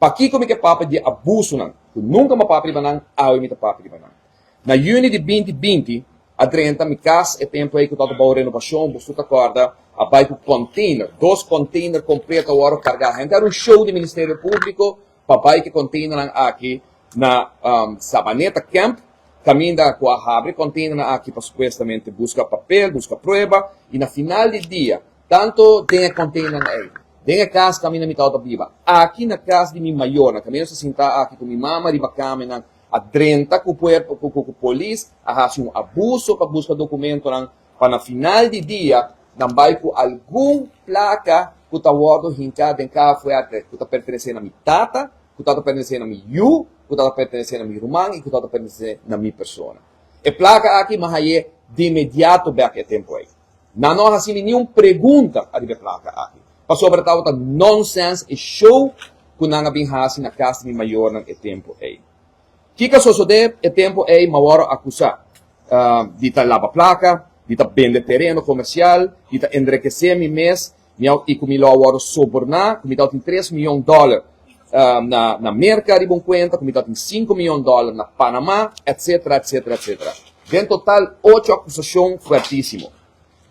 Pakiko mi ke papia di abusonan ku nunka m'a papia riba nan, awe mi ta papia riba nan. Na yüni di 2020 a drenta mi kas e tempu ei ku tabata bou renovashon, boso ta kòrda, a bai ku kònteiner, dos kònteiner kompleto a wòrdu kargá. Henter un show di Ministerio Públiko pa bai ku e kònteinernan aki na Sabaneta Camp, kaminda ku a habri kònteinernan aki pa supuestamente buska papel, buska prueba, i na final di dia, tantu den e kònteinernan ei, den e kas kaminda mi tabata biba, aki na kas di mi mayornan, kaminda nos ta sintá aki ku mi mama riba kamenan, a drenta ku puerpo ku ku polis, a hasi un abuso pa buska dokumentonan, pa na final di dia nan bai ku algun plaka ku ta wòrdu hinká den kaha fuerte ku ta pertenesé na mi tata, ku tabata pertenesé na mi yu, ku tabata pertenesé na mi ruman i ku tabata pertenesé na mi persona. E plaka aki mi a hañ'é di inmediato bèk e tempu ei. Nan no a hasi mi niun pregunta ariba e plaka aki, pasobra tabata nonsens e show ku nan a bin hasi na kas di mi mayornan e tempu ei. Kiko a sosodé e tempu ei? Mi a wòrdu akusá di ta laba plaka, di ta bende tereno komersial, di ta enrekesé mi mes, mi a i ku mi lo a wòrdu soborná, ku mi tabatin 3 mion dòler na Merka riba un kuenta, ku mi tabatin 5 mion dòler na Panamá, etcétera, etcétera, etcétera. Den total ocho akusashon fuertísimo.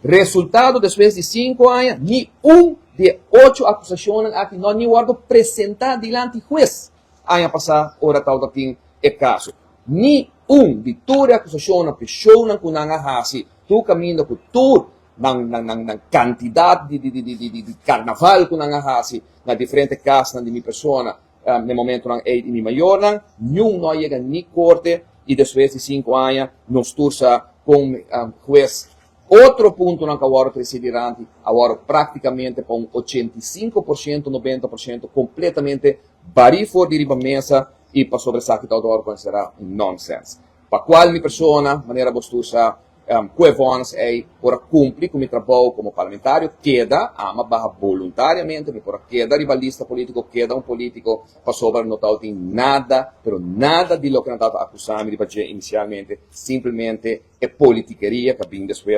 Resultado despues di 5 aña, ni un di e ocho akusashonnan aki no ni wòrdu presentá dilanti hues aña pasá ora tabatin e kaso. Ni un di tur e akusashonnan, preshonnan ku nan a hasi, tur kaminda ku tur nan kantidat di karnaval ku nan a hasi na diferente kasnan di mi persona na e momentonan ei di mi mayornan, niun no a yega ni korte i despues di 5 aña nos tur sa kon hues otro puntonan ku a wòrdu tresé dilanti a wòrdu práktikamente pa un 85%, 90% kompletamente barí for di riba mesa i pasobra esaki tabata wòrdu konsiderá un nonsens. Pa kual mi persona, manera bo tur sa, ku e vònis ei por a kumpli ku mi trabou komo parlamentario, keda, ami a baha boluntariamente, mi por a keda riba lista polítiko, keda un polítiko, pasobra no tabatin nada, pero nada di loke nan tabata akusá mi riba dje inisialmente, simplemente e politikeria ku a bin despues.